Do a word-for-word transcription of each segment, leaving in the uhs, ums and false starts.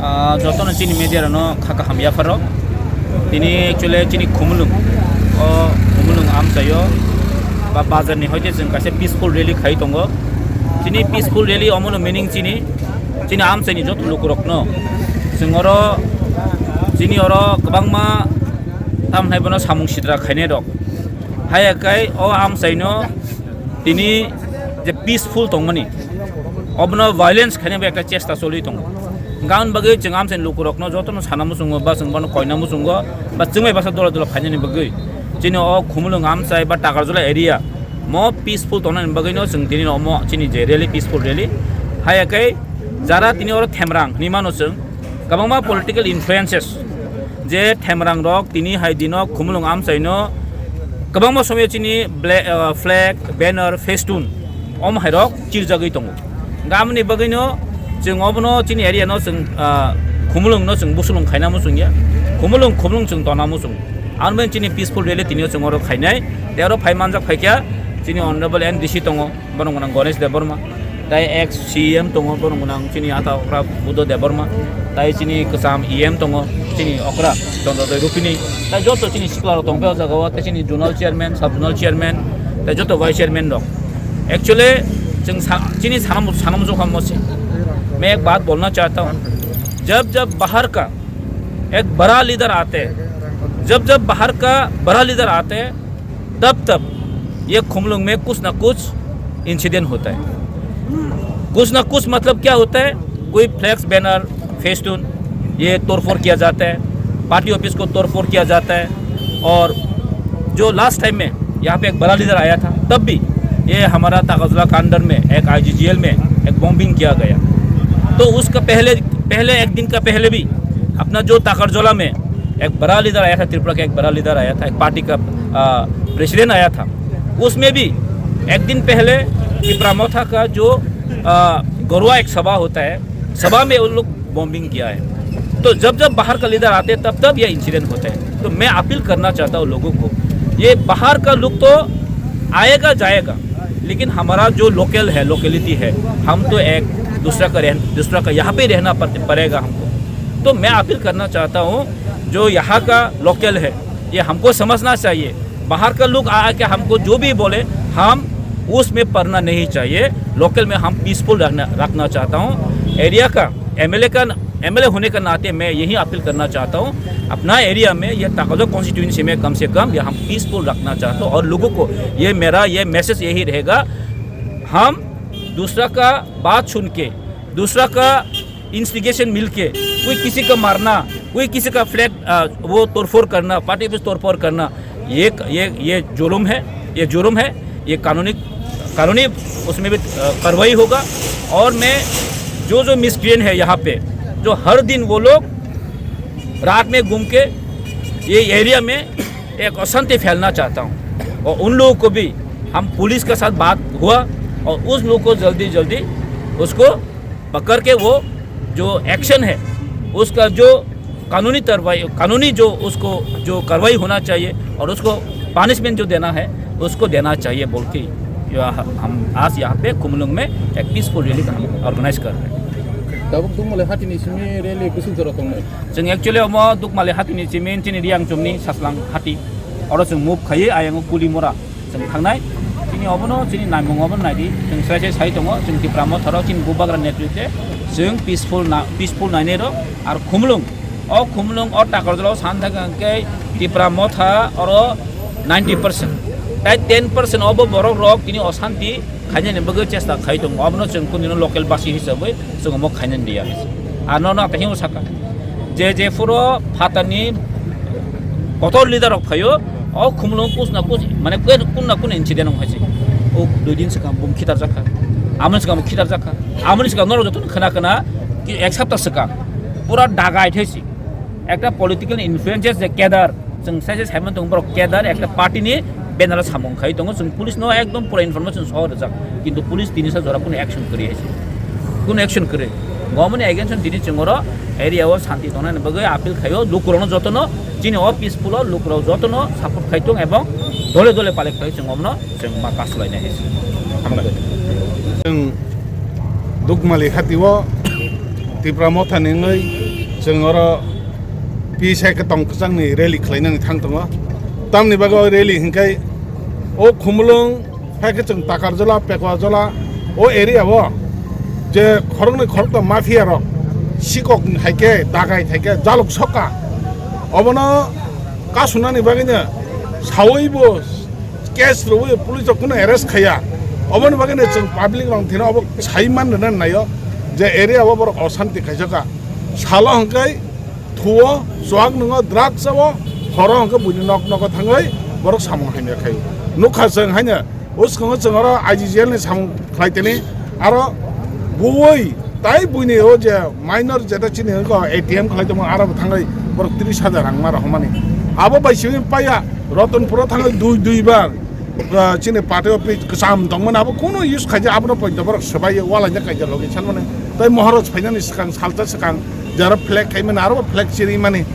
Ah, jotono chini media rano kha kaham yapharo. Tini actually chini Khumulwng, o Khumulwng amchaio ba bazar ni hoite chwng kaisa peaceful rally khai tongo. Chini peaceful rally omono meaning chini, chini amchaini joto lukurokno chwng oro, chini oro kwbangma tamhnai bono samung sitra khainai rok. Haiya kai o amchaino tini je peaceful tongmani, obono violence khaina bai ekta chesta choli tongo. Hwnkha aboni bagwi chwng amchaini lukurokno jotono sana muchungo, ba chwng bono koina muchungo, ba chwng bai basa dola dola phainani bagwi chini o Khumulwng amchai ba Takarjala area mo peaceful tongnani bagwino chwng tini omo chini je rally, peaceful rally. Haiya kai jara tini oro Themrang hinwi mano chwng, kwbangma political influences je Themrang rok tini hai dino Khumulwng amchaino kwbangma somoi chini bla-, ah, flag, banner, festoon om hai rok chirjagwi tongo. Hwnkha aboni bagwino chwng obono chini area no chwng, ah, Khumulwng no chwng busulwng khaina muchungya. Khumulwng, Khumulwng chwng tona muchung. Aro chini peaceful rally tini chwng oro khainai. Tei oro phai manjak phaikha chini Honorable N D C tongo. Borok gwnang Ganesh Debbarma, tei ex C E M tongo, borok gwnang chini ata okra Buddha Debbarma, tei chini kwcham E M tongo, chini okra Chandra Dai Rupini, tei joto chini sikla rok tongphi o jaga o, tei chini zonal chairman, sub zonal chairman, tei joto vice chairman rok. Actually, chwng sa-, chini sanam, sanam jokha mo se. मैं एक बात बोलना चाहता हूँ, जब जब बाहर का एक बड़ा लीडर आते हैं, जब जब बाहर का बड़ा लीडर आते हैं, तब तब ये खुमलुंग में कुछ ना कुछ इंसिडेंट होता है। कुछ ना कुछ मतलब क्या होता है, कोई फ्लैक्स, बैनर, फेस्टून, ये तोड़फोड़ किया जाता है, पार्टी ऑफिस को तोड़फोड़ किया जाता है। और जो लास्ट टाइम में यहाँ पे एक बड़ा लीडर आया था, तब भी ये हमारा ताकाजुला कांडर में एक आईजीजीएल में एक बॉम्बिंग किया गया। तो उसका पहले, पहले एक दिन का पहले भी अपना जो ताकरजोला में एक बड़ा लीडर आया था, त्रिपुरा का एक बड़ा लीडर आया था, एक पार्टी का, आ, प्रेसिडेंट आया था। उसमें भी एक दिन पहले पिपरामथा का जो, आ, गरुआ एक सभा होता है, सभा में उन लोग बॉम्बिंग किया है। तो जब जब बाहर का लीडर आते हैं, तब तब ये इंसिडेंट होता है। तो मैं अपील करना चाहता हूँ लोगों को, ये बाहर का लोग तो आएगा जाएगा, लेकिन हमारा जो लोकल है, लोकेलिटी है, हम तो एक दूसरा का रह-, दूसरा का यहाँ पे ही रहना पड़-, पड़ेगा हमको। तो मैं अपील करना चाहता हूँ, जो यहाँ का लोकल है, ये हमको समझना चाहिए। बाहर का लोग आ आके हमको जो भी बोले, हम उसमें पड़ना नहीं चाहिए। लोकल में हम पीसफुल रखना, रखना चाहता हूँ। एरिया का एमएलए का, एमएलए होने का नाते मैं यही अपील करना चाहता हूँ, अपना एरिया में, ये ताकाजो कॉन्स्टिट्यूएंसी में कम से कम ये हम पीसफुल रखना चाहता हूँ। और लोगों को ये मेरा ये मैसेज यही रहेगा, हम दूसरा का बात सुन के, दूसरा का इंस्टिगेशन मिलके कोई किसी का मारना, कोई किसी का फ्लैग, आ, वो तोड़फोड़ करना, पार्टी ऑफिस तोड़फोड़ करना, ये, ये, ये जुर्म है, ये जुर्म है, ये कानूनी, कानूनी उसमें भी, आ, कार्रवाई होगा। और मैं जो, जो मिसक्रिएंट है यहाँ पे, जो हर दिन वो लोग रात में घूम के ये एरिया में एक अशांति फैलना चाहता हूँ। और उन लोगों को भी हम पुलिस के साथ बात हुआ और उस लोग को जल्दी, जल्दी उसको पकड़ के वो जो एक्शन है, उसका जो कानूनी कार्रवाई, कानूनी जो उसको जो कार्रवाई होना चाहिए और उसको पनिशमेंट जो देना है, उसको देना चाहिए बोल के या हम आज यहाँ पे खुमलुंग में एक पीसफुल रैली का हम ऑर्गेनाइज कर रहे हैं। Tabuk Dukmali hatini simi rally bwswk jora tongnai? Chwng actually omo Dukmali hatini simi chini Riangchomni Saslang hati. Oro chwng move khaiwi ayang o Kulimora. Chwng thangnai, chini obono, chini naimung obono naidi, chwng srai srai sai tongo, chwng Tipra Motharo, chini Bubagra netritwe, chwng peaceful na, peaceful nainai rok, ar Khumlung, o Khumlung, o Takarjala o san thangkha hwnkhe Tipra Motha oro ninety percent, tai ten percent obo borok rok tini osanti khainani bagwi chesta khai tongo, obono chwng kunino local basi hisabwi chwng omo khainani liya. Ar nono ang tei saka, je je phuru phatarni kotor leader rok phaio, o Khumlung kus na kus, mane kue kun na kun incident wng khaisi. O dui din swkang bum khitar jakha, amoni swkang khitar jakha, amoni swkang norok jotono khna khna ki ek sapta swkang pura dagai thaisi. Ekta political influences je cadre, chwng sai sai saiman tongo borok cadre ekta party ni banner o samung khai tongo, chwng police no ekdom pura information soho rijak, kintu police tini sa jora kuno action kwrwi hai se, kuno action kwrwi. Gomoni against tini chwng oro area o santi tongnani bagwi appeal khaio, lukurokno jotono chini o peaceful o lukurok jotono support khai tong ebong dole dole palai khai chwng omono chwng ma kasu lainai hai se. Hambai. Chwng Dukmali hati o Tipra Motha ni wngwi chwng oro P S I khe tong kwchangni rally khlainani thang tongo. Tamni bagwi o rally hinkhe o Khumulwng hai khe chwng Takarjola, Pekuajola o area o je khoroknwi khoroktham mafia rok sikok hai khe dagai thai khe jaluk sokha. Obono kasunani bagwino sawi bo case rwwi police rok kuno arrest khaiya. Oboni bagwino chwng public rok thwino obo sai man rwna naio je area o borok osanti khaijaka. Salo hwnkhe thuo, chuak nwngo, drugs o, horo hwnkhe buini nok nogo thangwi borok samung hamya khaio. Nukha chwng haino bwskango chwng oro I G G L ni samung khlai tini, aro buwi tai buini o je minor jeta chini wngkha A T M khlai tongmani, aro bo thangwi borok tris hajar rang ma rohormani. Abo bai simi paiya Ratanpuro thangwi dui dui bar, ah, chini party office kwcham tongmani, abo kuno use khaijak, abono poito borok swbai walaina kaijak logi sanmani. Tai Maharaj phainani swkang, salsa swkang, jara flag khaimani, aro bo flag chirimani.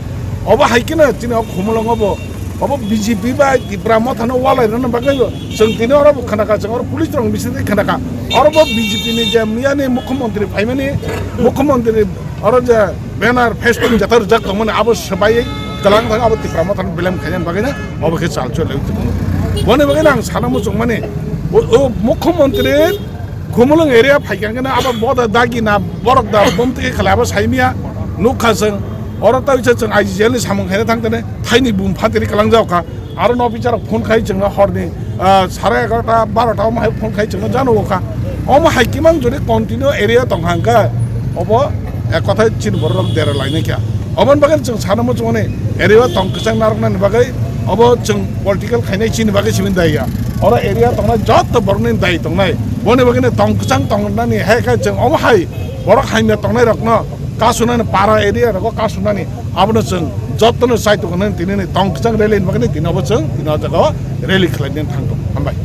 Obo hai kheno chini o Khumulwngo bo, obo B J P bai Tipra Mothano walairwna bagwi bo chwng tini oro bo khnakha, chwng oro police rok bisingtwi khnakha. Oro bo B J P ni je miyani mukhyamantri phaimani, mukhyamantri oro je banner, festing jeta rijak tongmani, abo swbaiwi kwlang thang, abo Tipra Mothano blame khainani bagwino obo khe chal choli tongmani. Boni bagwino ang sana muchungmani, o, o mukhyamantri Khumulwng area phaikha hwnkhe abo boda dagi na borok da bomtwi khe khlai abo saimia nukha chwng. Oro tawisa chwng I G G L ni samung khaina thang tene thaini bum phatiri kwlangjak kha. Aro no officer rok phone khai chwngno horni, ah, sare egarota barota omo hai phone khai chwngno jano kha. Omo hai kimang jodi continue area tong hang kha obo ek kothai chini borok rok dera lainai kha. Oboni bagwi chwng sana muchungmani area o tong kwchang narwknani bagwi obo chwng political khainai chini bagwi simi daiya. Oro area tongnai joto borokni dai tongnai. Boni bagwino tong kwchang tongnani hai khe chwng omo hai borok hamya tongnai rokno kasunani para area rogo kasunani abono chwng jotono chai tongnani tini ni tong kwchang rally ni bagwi tini obo chwng tini o jaga o rally khlainani thang tongo. Hambai.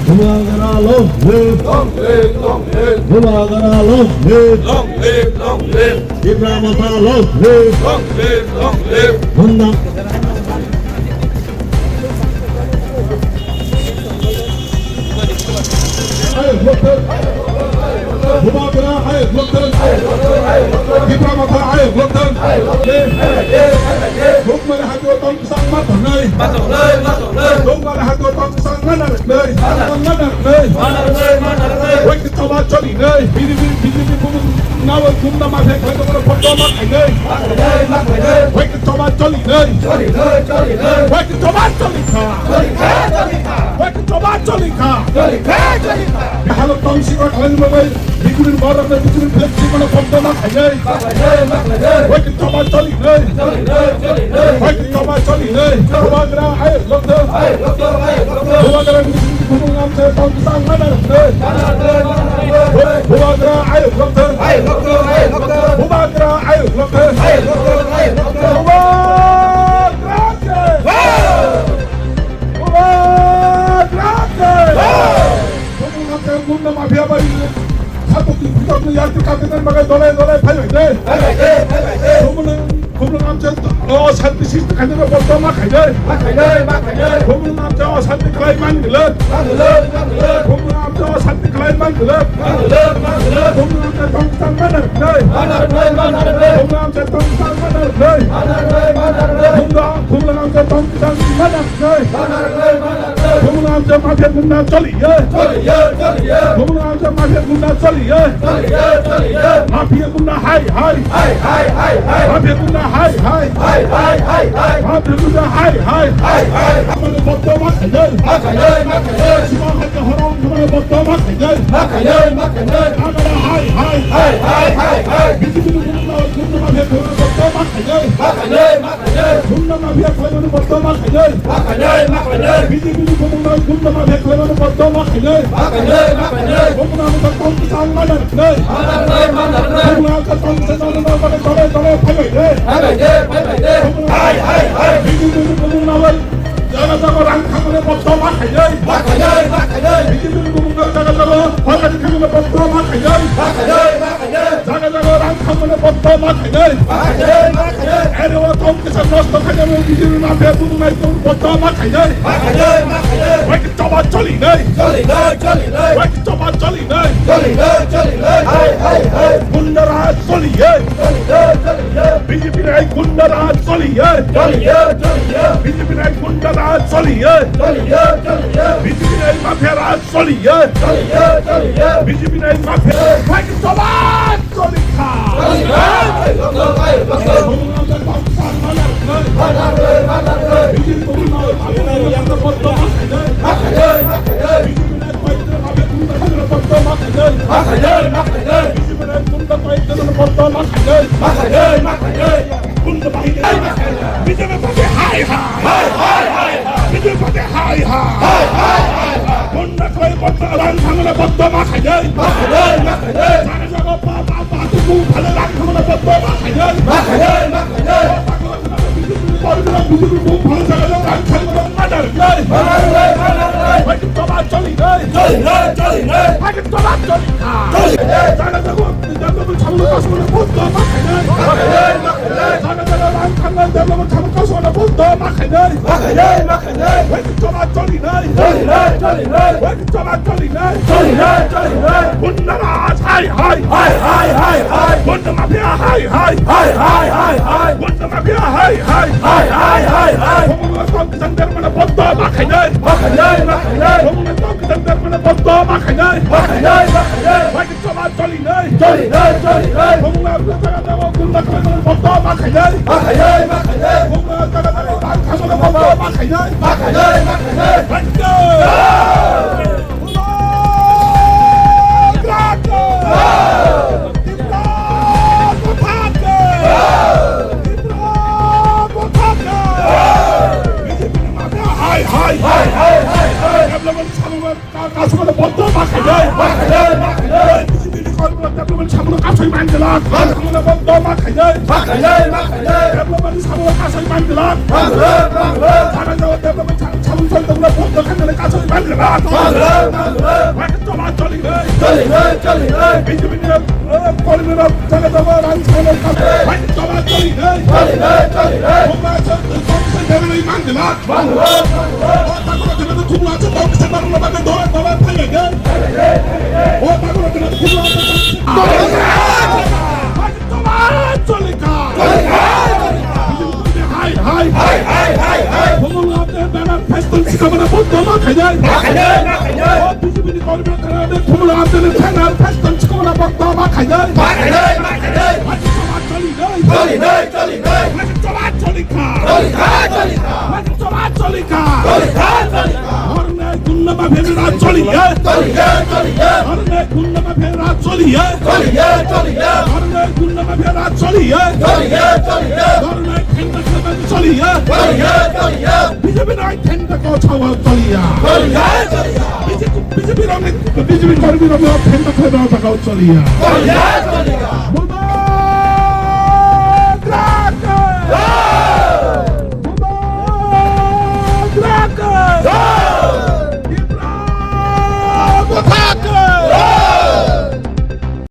Bubagra long live! Long live, long live! Bubagra long live! Long live, long live! Tipra Motha long live! Long live, long live! Munda. Ayuk lokthang! Bubagra ayuk lokthang! Tipra Motha ayuk lokthang! Hukmani hati o tong Sangma tongnai. Ma tongnai, ma tongnai. Tongmani hati o tong sangma narwknai. Mana. Sangma narwknai. Mana narwknai, mana narwknai. Wai khe choba cholinai. B J P, B J P bumung nawi gumna ma phek khlai tongmani photo ma khainai. Ma khainai, ma khainai. Wai khe choba cholinai. Cholinai, cholinai. Wai khe choba cholikha. Cholikha, cholikha. Wai khe choba cholikha. Cholikha, cholikha. Bihalo tong sikra khlaini bagwi. Bikuni borok no bikuni flex simano photo ma khainai. Ma khainai, ma khainai. Wai khe choba cholinai. Cholinai, cholinai. Wai khe choba cholinai. Bubagra ayuk lokthang. Ayuk lokthang, ayuk lokthang. Bubagra ni bumung amchai tong sangma narwknai. Ma narwknai, ma narwknai. Bubagra ayuk lokthang. Ayuk lokthang, ayuk lokthang. Bubagra ayuk lokthang. Ayuk lokthang, ayuk lokthang. Bubagra jai. Jai. Bubagra jai. Jai. Bumung amchai gumna mafia bai. Satok ni putok ni yarti kapingan bagai dolai dolai phai bai de. Phai bai de, phai bai de. Khumulwng, Khumulwng amchai o santi sisti khainai no boddo ma khainai. Ma khainai, ma khainai. Khumulwng amchai o santi khlai man gilak. Man gilak, man gilak. Khumulwng amchai o santi khlai man gilak. Man gilak, man gilak. Khumulwng amchai tong tang man gilak. Man gilak, man gilak. Khumulwng amchai tong tang man gilak. Man gilak, man gilak. Khumulwng, Khumulwng amchai tong tang man gilak. Khumulwng amchai mafia gunda choliya. Choliya, choliya. Khumulwng amchai mafia gunda choliya. Choliya, choliya. Mafia gunda hai, hai. Hai, hai, hai, hai. Mafia gunda hai, hai. Hai, hai, hai, hai. Mafia gunda hai, hai. Hai, hai. Amano boddo ma khainai. Ma khainai, ma khainai. Sima hai ka horong amano boddo ma khainai. Ma khainai, ma khainai. Amano hai, hai. Hai, hai, hai, hai. B J P ni gunda, gunda mafia gunda boddo ma khainai. Ma khainai, ma Gumna mafia khlaimani boddo ma khainai. Ma khainai, ma khainai. B J P ni bumungno gumna mafia khlaimani boddo ma khainai. Ma khainai, ma khainai. Bumungno ang tong tang ma narwknai. Ma narwknai, ma narwknai. Bumungno ang tong tang ma narwknai, tole, tole, phaibai de. Phaibai de, phaibai de. Bumungno hai, hai, hai. B J P ni bumungno bai jaga jaga rang thangmani boddo ma khainai. Ma khainai, ma khainai. B J P ni bumungno jaga jaga phaibai thangmani boddo ma khainai. Ma khainai, ma khainai. Jaga jaga rang thangmani boddo ma khainai. Ma khainai, ma khainai. Ere o Kisa nosto khainai B J P mafia bunugnai tong boddo ma khainai. Ma khainai, ma khainai. Wai ki choba choli nai. Choli nai, choli nai. Wai ki choba choli nai. Choli nai, choli nai. Hai, hai, hai. Gunda raj choli ye. Choli nai, choli nai. B J P nai gunda raj choli ye. Choli ye, choli ye. B J P nai gunda raj choli ye. Choli ye, choli ye. B J P nai mafia raj choli ye. Choli ye, choli ye. B J P nai mafia. Wai ki choba. B J P party hai hai. Hai, hai, hai, hai. B J P party hai hai. Hai, hai, hai, hai. Gunda khlai boddo rang thangna boddo ma khainai. Ma khainai, ma khainai. Jaga jaga pa, pa, pa, tu, tu, phale rang thangna boddo ma khainai. Ma khainai, ma khainai. Party rang B J P bu phale jaga jaga rang thangna ma dar nai. Ma dar nai, ma dar nai. Wai ki choba choli nai. Choli nai, choli nai. Wai ki choba choli nai. Choli nai. Jaga jaga development chamung kasuna boddo ma khainai. Ma khainai, ma khainai. Jaga jaga rang thangna development chamung kasuna boddo ma khainai. Ma khainai, ma khainai. Wai ki choba choli nai. Choli nai, choli nai. Wai ki choba choli nai. Choli nai, choli nai. Gunda raj hai hai. Hai, hai, hai, hai. Gunda mafia hai hai. Hai, hai, hai, hai. Gunda mafia hai hai. Hai, hai, hai, hai. Bumung tong kisan der mana boddo ma khainai. Ma khainai, ma khainai. Bumung tong kisan der mana boddo ma khainai. Ma khainai, ma khainai. Wai ki choba choli nai. Choli nai, choli nai. Bumung jaga jaga gunda khlai mana boddo ma khainai. Ma khainai, ma khainai. Bumung jaga jaga rang thangna boddo ma khainai. Ma khainai, ma khainai. Let's go! Hai, hai, hai, hai, hai. Development chamung kasuna boddo ma khainai. Ma khainai, ma khainai. B J P ni kormorok development chamung kasui manjila. Ma khainai, boddo ma khainai. Ma khainai, ma khainai. Development chamung kasui manjila. Ma khainai, ma khainai. Jaga jaga development chamung soi tongna boddo khainai kasui manjila. Ma khainai, ma khainai. Wai ki choba choli nai. Choli nai, choli nai. B J P ni, eh, kormorok jaga jaga rang thangna kasui. Wai ki choba choli nai. Choli nai, choli nai. Bumung jaga jaga rang thangna manjila. Choli kha. Choli kha, choli kha. Choli kha, choli kha. Choli kha, choli kha. Hornai gunda mafia raj choli ya. Choli ya, choli ya. Hornai gunda mafia raj choli ya. Choli ya, choli ya. Hornai gunda mafia raj choli ya. Choli ya, choli ya. Hornai thengda thengda choli ya. Choli ya, choli ya. B J P nai thengda ko chawa choli ya. Choli ya, choli ya. B J P, B J P rok ni, B J P kormi rok ni thengda thengda ko choli ya. Choli ya,